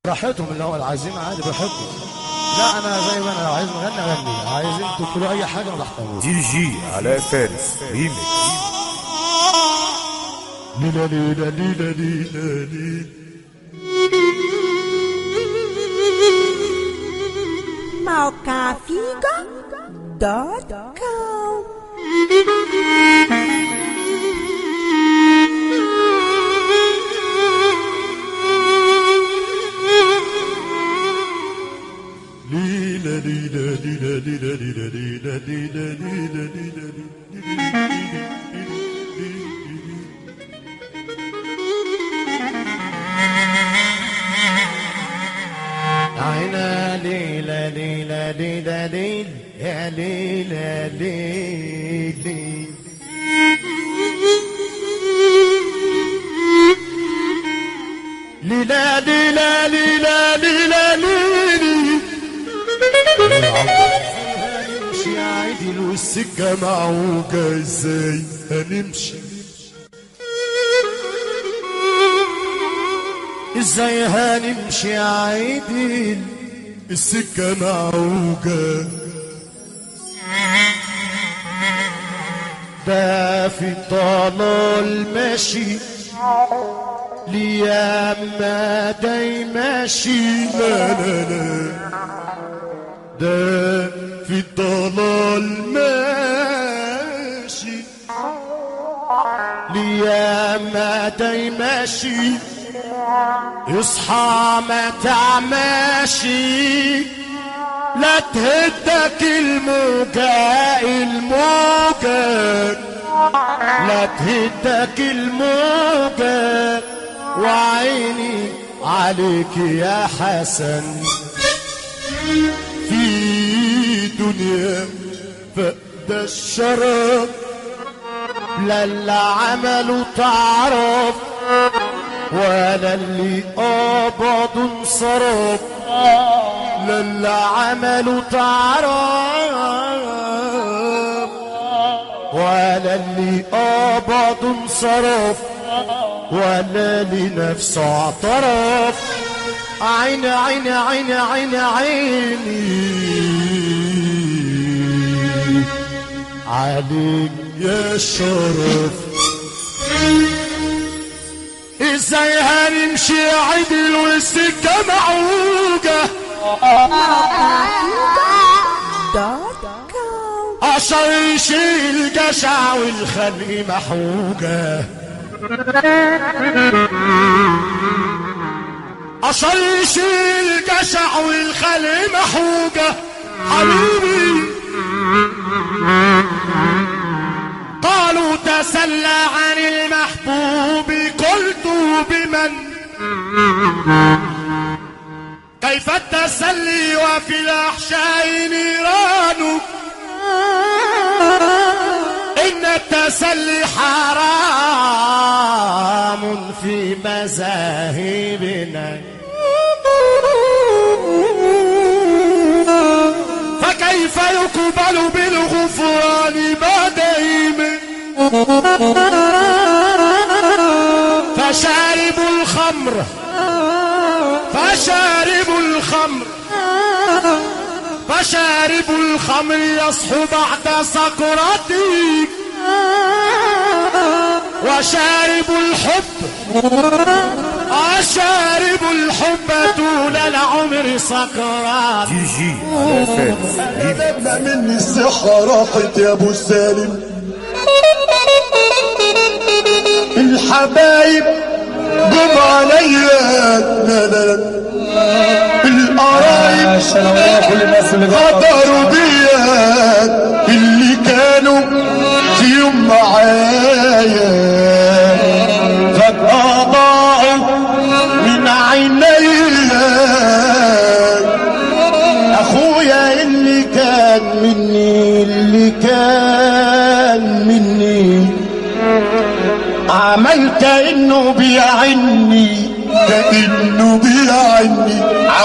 براحتهم، اللي هو العزيمة عادي براحتهم. لا انا زي ما انا، لو عايز نغني اغني، عايزين تقولوا اي حاجة انا تحت امركم. دي جي علاء فارس ريميكس. ليلى ليلى ليلى ليلى ليلى موقع فيجا dot com. ليلى ليلى ليلى ليلى ليلى ليلى ليلى ليلى ليلى عينا ليلى ليلى ليلى ليل يا ليلى ليلي ليلى ليلى ليلى ليلى ليلي. هنمشي عدل والسكة معوجة، ازاي هنمشي؟ ازاي هنمشي عدل السكة معوجة؟ ده في الضلال ماشي لياما داي ماشي، لا لا لا ده في الضلال ماشي لياما داي ماشي، اصحى ما تعماشي لا تهدك الموجة الموجة، لا تهدك الموجة، وعيني عليك يا حسن. في دنيا فقد الشرف، لا اللي عملوا تعرف ولا اللي قبضوا انصرف، لا اللي عملوا تعرف ولا اللي قبضوا انصرف، ولا لنفسه اعترف. عيني عيني عيني عيني عيني عليك يا شرف. ازاي هنمشي عدل والسكة معوجة؟ عشان يشيل جشع والخلق محوجة، عشان يشيل جشع والخلق محوجة. حبيبي قالوا تسلى عن المحبوب، قلت بمن؟ كيف التسلي وفي الأحشاء نيران؟ إن التسلي حرام في مذاهبنا، فكيف يقبل بالغفران بعدهم؟ فشارب الخمر، فشارب الخمر، فشارب الخمر يصحو بعد سكرته، وشارب الحب، شارب الحب طول العمر سكران. دي جي علاء فارس ريميكس. مني الصحة راحت يا ابو السالم، الحبايب جم عليا، لا لا لا القرايب غدروا بيا، اللي كانوا في يوم معايا فجأة ضاعوا من عينيا. اخويا اللي كان مني، اللي كان مني عملت انه بيعني، كأنه بيعني.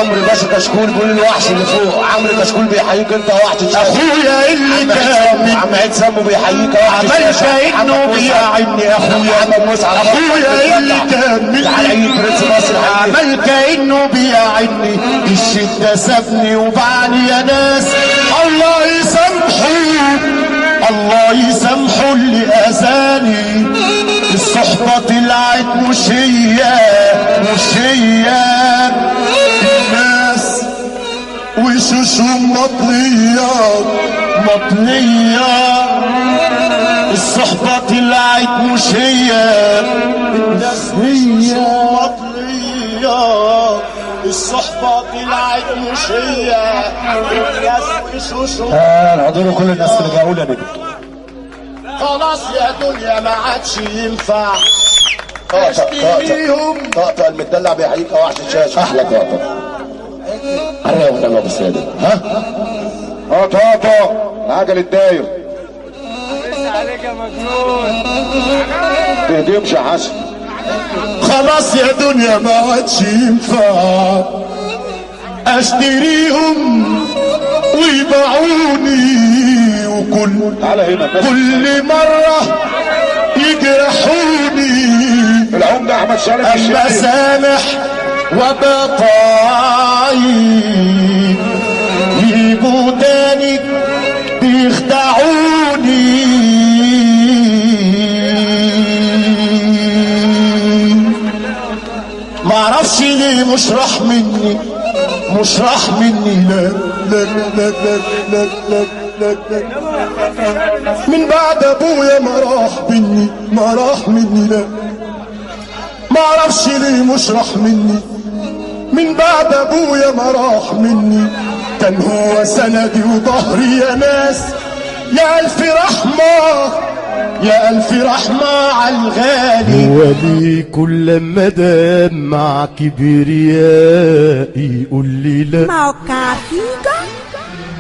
عمرو باشا كشكول بيقول الوحش اللي فوق. عمرو كشكول بيحييك انت وحش الشاشة. اخويا اللي كان عم عيد سمو بيحييك يا وحش عمل الشاشة. كانه بيعني اخويا. محمد مسعد اخويا اللي كان على عيد برنس مصر حبيبي. عمل كانه بيعني، الشدة سابني وبعني يا ناس. الله يسامحه، الله يسامحه اللي اذاني. الصحبة طلعت مش هي، مش هي الناس. وشوشهم مطلية مطلية. الصحبة طلعت مش هي، الناس هي مطلية. الصحبة طلعت مش هي، الناس وشوشهم. الحضور كل الناس اللي جاوا لنا. خلاص يا دنيا ما عادش ينفع. طقطق طقطق المدلع بيحييك يا وحش الشاشة. احلى طقطق. عرفنا والنبي ابو سالم. ها؟ طقطق العجل الداير. عليك يا مجنون. تهدمش يا حسن. خلاص يا دنيا ما عادش ينفع اشتريهم ويبيعوني، وكل تعالى هنا كل مرة يجرحوني. العمدة احمد سالم اما سامح وبطاعي يجوا تاني بيخدعوني. معرفش ليه مش راح مني، مش راح مني. لا لا لا لا لا لا لا لا. من بعد ابويا ما راح مني، ما راح مني. لا معرفش ليه مش راح مني، من بعد ابويا ما راح مني. كان هو سندي وظهري يا ناس. يا الف رحمة، يا الف رحمة على الغالي. ولي كل ما دمع كبريائي يقول لي لا. موقع فيجو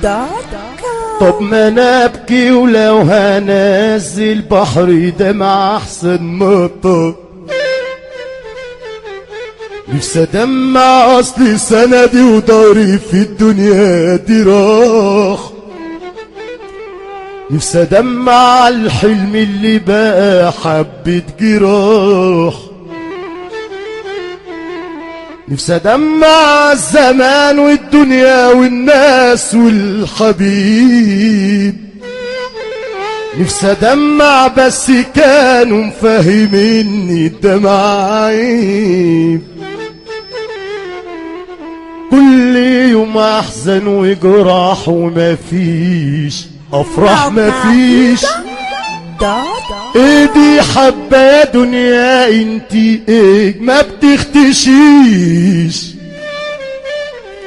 dot com. طب ما انا ابكي ولو هنزل بحري دمع احسن ما طب. نفسي ادمع اصلي سندي وضهري في الدنيا دي راح. نفسي ادمع الحلم اللي بقى حبة جراح. نفسي ادمع الزمان والدنيا والناس والحبيب. نفسي ادمع بس كانوا مفهميني الدمع عيب. كل يوم احزن وجراح ومفيش افراح، مفيش. ايدي حبة يا دنيا انتي ايه ما بتختشيش.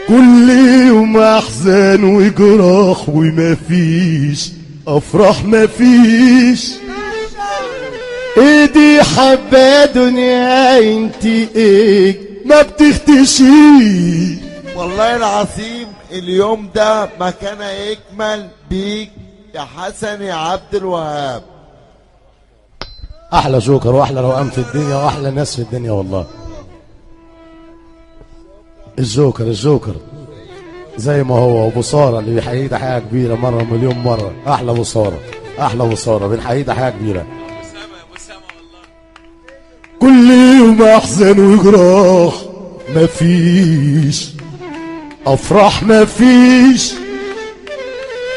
كل يوم احزان وجراح ومفيش افراح، مفيش. ايدي حبة يا دنيا انتي ايه ما بتختشيش. والله العظيم اليوم ده ما كان يكمل بيك يا حسن يا عبد الوهاب. احلى جوكر واحلى روقان في الدنيا واحلى ناس في الدنيا والله. الجوكر الجوكر زي ما هو. ابو ساره اللي بيحييه تحية كبيرة مرة مليون مرة. احلى ابو ساره، احلى ابو ساره، بنحييه تحية كبيرة. كل يوم احزن وجراح مفيش افراح، مفيش.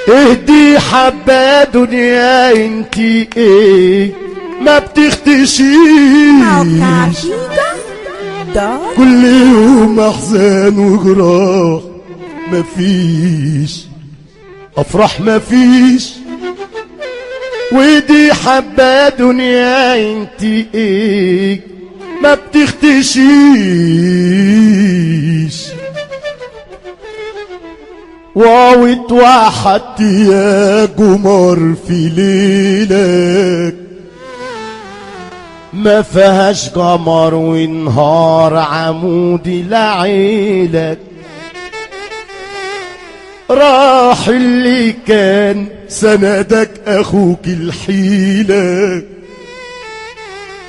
اهدي حبه دنيا انتي ايه ما بتختشيش. كل يوم احزان وجراح مفيش افراح، مفيش. ودي حبه دنيا انتي ايه ما بتختشيش. واو اتوحدت يا جمر في ليلك ما فيهاش قمر ونهار عمودي لعيلك. راح اللي كان سندك اخوك الحيلة،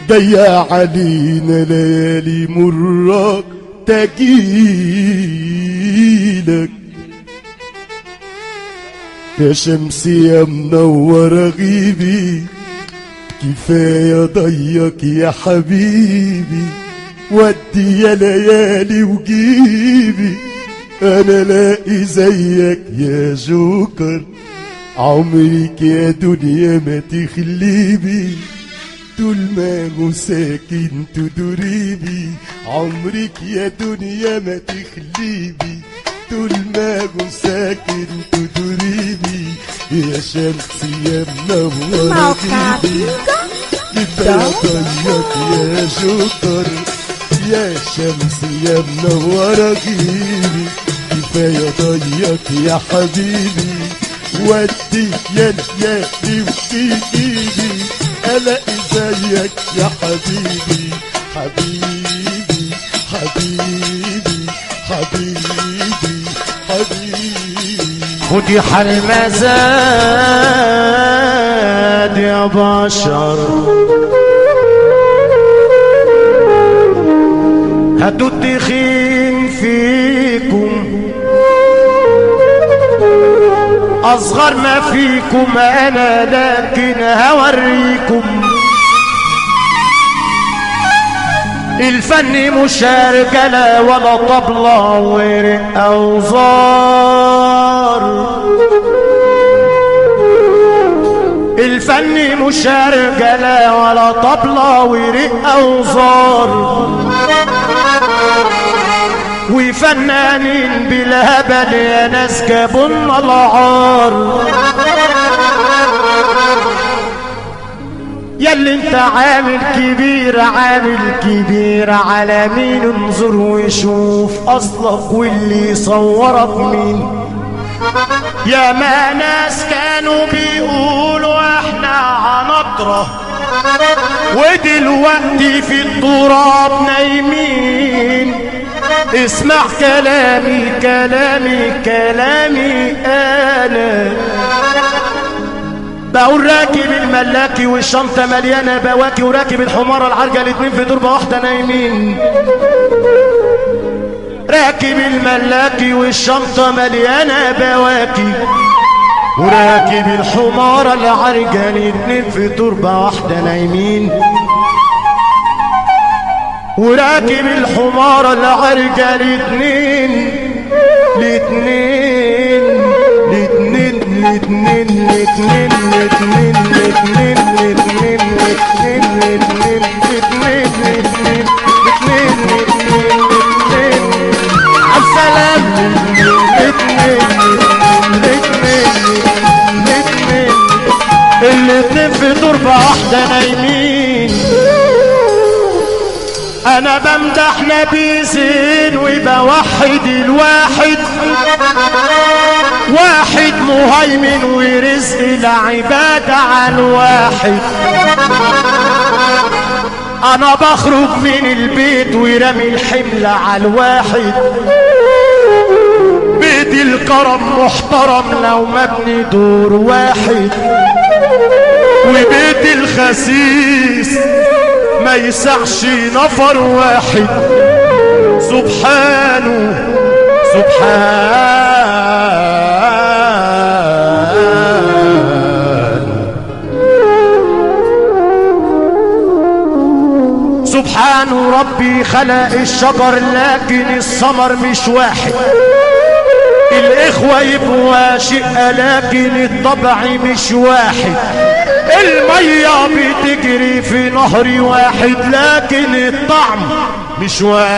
ضيع علينا ليالي مرة قلت اجيلك. يا شمسي يا منورة غيبي، كفاية ضيق يا حبيبي، ودي يا ليالي وجيبي، انا لاقي زيك يا جوكر، عمرك يا دنيا ما تخليبي، طول ما هو ساكن تدريبي، عمرك يا دنيا ما تخليبي، طول ما هو ساكن تدريبي. يا شمسي يا منورة غيبي، كفاية ضيق يا جوكر، يا شمسي يا منورة غيبي، كفاية ضيق يا حبيبي، ودي يا ليالي وجيبي، الاقي زيك يا حبيبي، حبيبي حبيبي حبيبي حبيبي. خدي حل مزاد يا بشر، هاتوا التخين فيكم، أصغر ما فيكم أنا لكن هوريكم. الفن مش رجالة ولا طبلة ورقة وزار، الفن مش رجالة ولا طبلة ورقة وزار، وفنانين بالهبل يا ناس جابولنا العار. يا اللي انت عامل كبير، عامل كبير على مين؟ انظر وشوف اصلك واللي صورك مين. يا ما ناس كانوا بيقولوا احنا عنطرة، ودلوقتي في التراب نايمين. اسمع كلامي كلامي كلامي، انا بقول راكب الملاكي والشنطة مليانة بواكي، وراكب الحمارة العرجة الاتنين في تربة واحدة نايمين. راكب الملاكي والشنطة مليانة بواكي، وراكب الحمارة العرجة الاتنين في تربة واحدة نايمين. وراكب الحمارة العرجة الاتنين الاتنين الاتنين الاتنين الاتنين الاتنين الاتنين الاتنين الاتنين الاتنين الاتنين الاتنين الاتنين الاتنين عالسلام الاتنين الاتنين الاتنين الاتنين في تربة واحدة نايمين. انا بمدح نبي زين وبوحد الواحد، واحد مهيمن ورزق العبادة على الواحد. انا بخرج من البيت ورمي الحمل على الواحد، بيت الكرم محترم لو مبني دور واحد، وبيت الخسيس ما يسعش نفر واحد. سبحانه سبحانه سبحانه ربي خلق الشجر لكن الثمر مش واحد. الإخوة يبقوا شقة لكن الطبع مش واحد. المية بتجري في نهر واحد لكن الطعم مش واحد.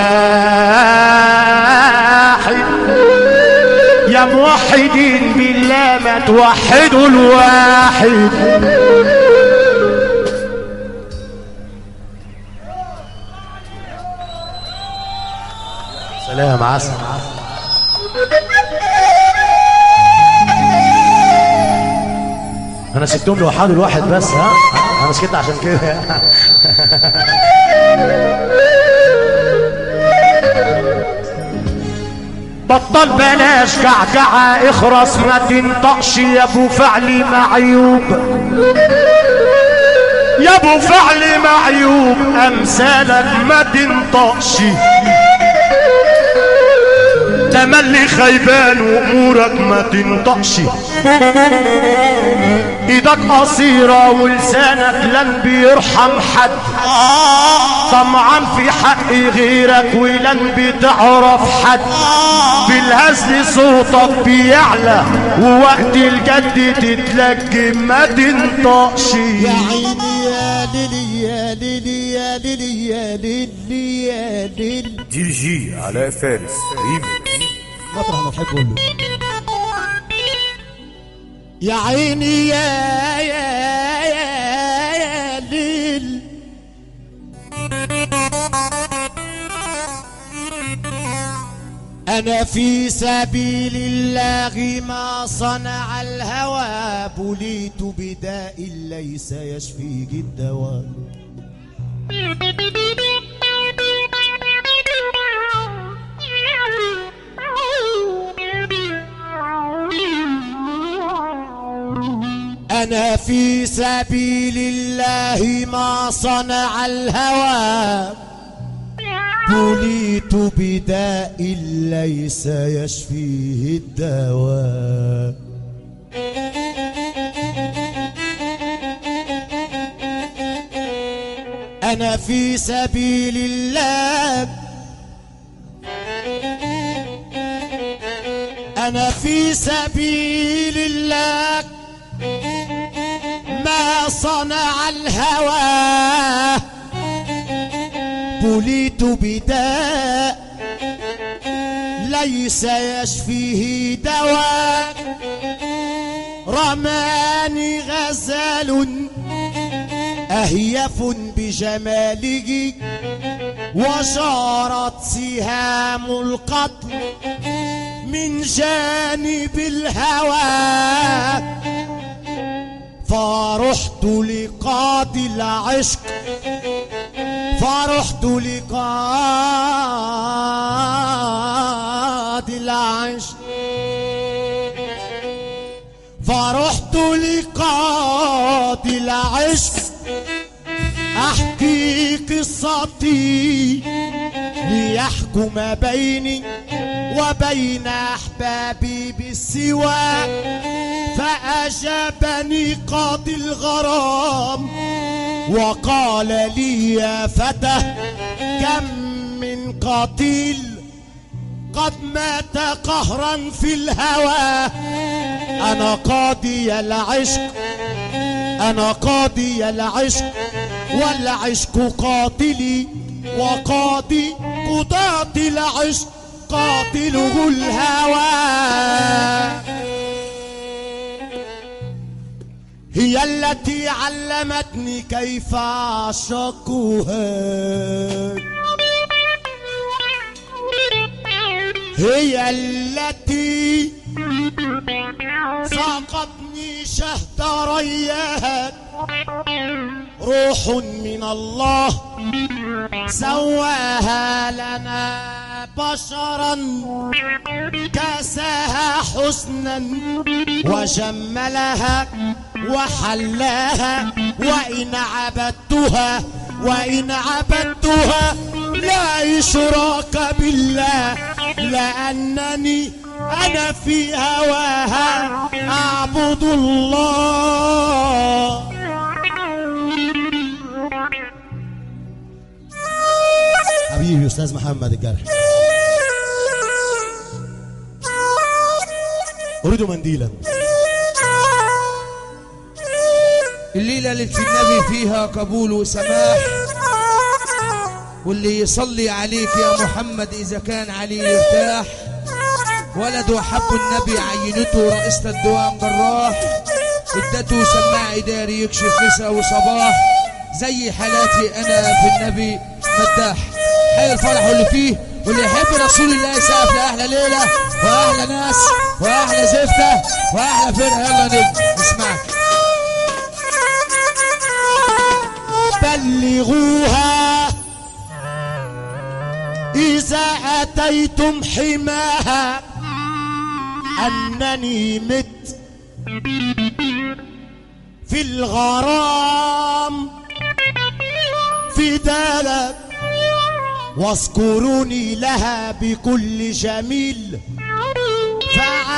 يا موحدين بالله ما توحدوا الواحد. سلام عسل. انا سبتهم لوحده الواحد بس، ها انا سكت عشان كده. بطل بلاش كعكعة، اخرس ما تنطقش يا ابو فعلي معيوب، يا ابو فعلي معيوب امثالك ما تنطقش. تملي خيبان وامورك ما تنطقش، ايدك قصيرة ولسانك لن بيرحم حد، طمعان في حق غيرك ولن بتعرف حد، في الهزل صوتك بيعلى ووقت الجد تتلجم ما تنطقش. يا عيني يا ليلي يا ليلي يا ليلي يا ليلي يا ليلي. دي جي علاء فارس ريميكس. مطرح ما تحب قول له. يا عيني يا يا يا يا ليل، أنا في سبيل الله ما صنع الهوى، بليت بداء ليس يشفيه الدواء. أنا في سبيل الله ما صنع الهوى، بليت بداء ليس يشفيه الدواء. أنا في سبيل الله، أنا في سبيل الله ما صنع الهوى، بليت بداء ليس يشفيه دواء. رماني غزال أهيف بجماله، وشارت سهام القتل من جانب الهوى. فرحت لقاضي العشق، فرحت لقاضي العشق، فرحت لقاضي العشق أحكي قصتي ليحكم بيني وبين أحبابي بالسواء. فأجابني قاضي الغرام وقال لي يا فتى، كم من قتيل قد مات قهرا في الهوى. أنا قاضي العشق، أنا قاضي العشق، والعشق قاتلي، وقاضي قضاة العشق قاتله الهوى. هي التي علمتني كيف أعشقها، هي التي ساقتني شهد رياها. روح من الله سواها لنا بشرا، كساها حسنا وجملها وحلاها. وإن عبدتها، وإن عبدتها لا إشراك بالله، لأنني أنا في هواها أعبد الله. حبيبي أستاذ محمد الجرح، أريد منديلا. الليلة ليلة النبي فيها قبول وسماح، واللي يصلي عليك يا محمد إذا كان عليه يرتاح. ولده حب النبي عينته رئيسة الدوام جراح، ادته سماع إداري يكشف مساء وصباح. زي حالاتي أنا في النبي مداح. حي الفرح واللي فيه، واللي يحب رسول الله يسقف لأحلى ليلة وأحلى ناس وأحلى زفتة وأحلى فرقة. يلا نجم نسمعك. بلغوها إذا أتيتم حماها أنني مت في الغرام فدالك، واذكروني لها بكل جميل.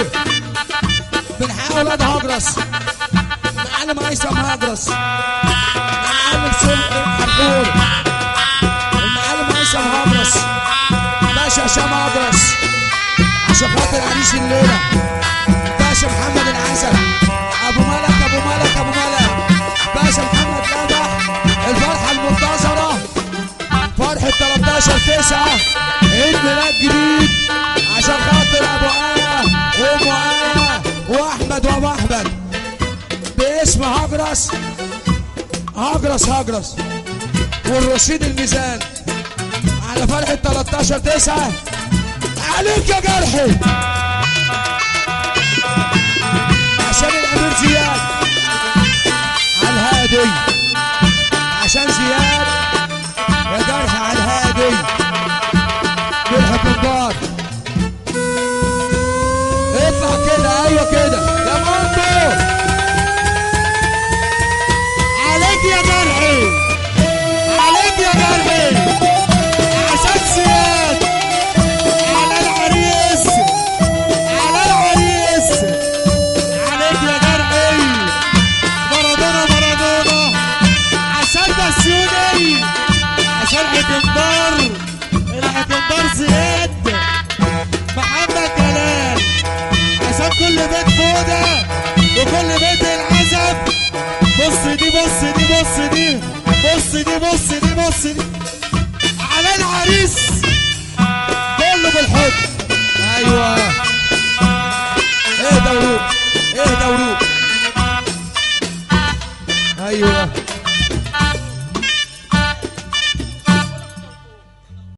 البسيوني بنحيي اولاد هجرس، معلم هيثم هجرس، معلم سلطان حرحور، المعلم هيثم هجرس، باشا هشام هجرس عشان خاطر عريس الليلة، باشا محمد العسل، ابو ملك ابو ملك ابو ملك، باشا محمد لبح. الفرحة المنتظره فرحه 13/9 عيد ميلاد جديد عشان خاطر ابو آية وام آية واحمد وابو احمد باسم هجرس هجرس هجرس والرشيد الميزان على فرحه 13/9. عليك يا جرحي عشان الامير زياد على الهادي، عشان زياد يا جرحي على الهادي جرح كبار. اطلع كده، ايوه كده يا مامبو. عليك يا جرحي، عليك يا جرحي عشان زياد، على العريس، على العريس، عليك يا جرحي. مارادونا مارادونا عشان بسيوني، عشان حكمدار، الحكمدار زياد محمد جلال، عشان كل بيت فودة وكل بيت العزب. بص دي بص دي بص دي بص دي بص دي بص دي على العريس كله بالحب. ايوه اهدى وروق، اهدى وروق. ايوه